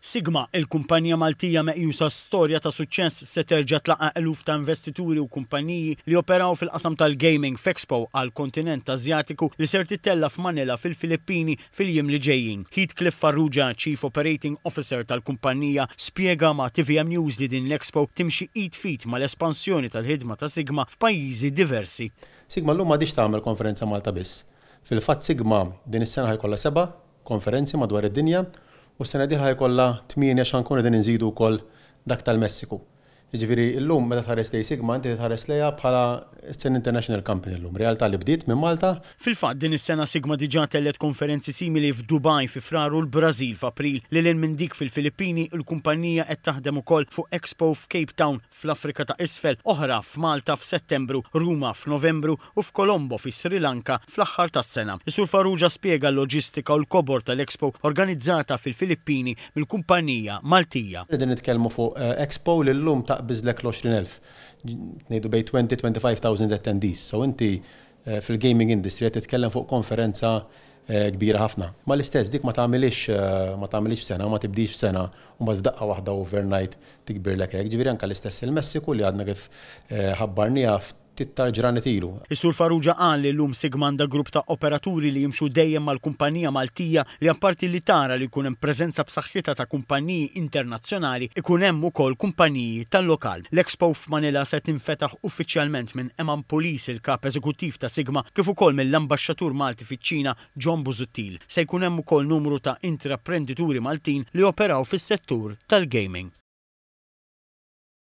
Sigma, il-kumpanija Maltija meqjusa storja ta' suċċess, se terġa' tlaqqa' eluf ta' investituri u kumpaniji li joperaw fil-qasam tal-gaming f'Expo għall-kontinent Asjatiku li ser tittella' f'Manila fil-Filippini fil-jiem li ġejjin. Heathcliff Farrugia, Chief Operating Officer tal-kumpanija, spjega ma' tvm News li din l-Expo timxi id f'id mal-espansjoni tal-ħidma ta' Sigma f'pajjiżi diversi. Sigma llum m'għadhiex tagħmel konferenza Malta biss. Fil-fatt Sigma din is-sena ħa jkollha seba' konferenzi madwar id-dinja u s-sena d-dieħla ħa jkollha tmienja għax ħa nkunu qegħdin inżidu wkoll dak tal-Messiku. Jiġifieri llum meta tħares lejn Sigma inti tħares lejha bħala it's an international company llum, realtà li bdiet minn Malta. Fil-fatt din is-sena Sigma diġà tellgħet konferenzi simili f'Dubai fi Frar u l-Brażil f'April. Lil hinn minn dik fil-Filippini, il-kumpanija qed taħdem ukoll fuq Expo f'Cape Town fl-Afrika ta' Isfel, oħra f'Malta f'Settembru, Ruma f'Novembru u f'Colombo fi Sri Lanka fl-aħħar tas-sena. Is-Sur Farrugia spjega l-loġistika u l-kobor tal-Expo organizzata fil-Filippini mill-kumpanija Maltija. Qegħdin nitkellmu fuq Expo li llum taqbiżlek l-20,000, ngħidu bejn 20, 25,000 attendees. So inti fil-gaming industry qed titkellem fuq konferenza kbira ħafna. Ma l-istess dik ma tagħmilhiex ma tagħmilhiex f'sena, ma tibdix f'sena u mbagħad f'daqqa waħda overnight tikbirlek hekk. Ġifieri anke l-istess il-Messiku li għadna kif ħabbarniha ftit tal-ġranet ilu. Is-Sur Farrugia qal li llum Sigma għandha grupp ta' operaturi li jimxu dejjem mal-kumpanija Maltija li apparti li tara li jkun hemm preżenza b'saħħitha ta' kumpaniji internazzjonali ikun hemm ukoll kumpaniji tal-lokal. L-Expo f'Manila se tinfetaħ uffiċjalment minn Eman Pulis, il-Kap Eżekuttiv ta' Sigma, kif ukoll mill-Ambaxxatur Malti fiċ-Ċina, John Busuttil. Se jkun hemm ukoll numru ta' intraprendituri Maltin li joperaw fis-settur tal-gaming.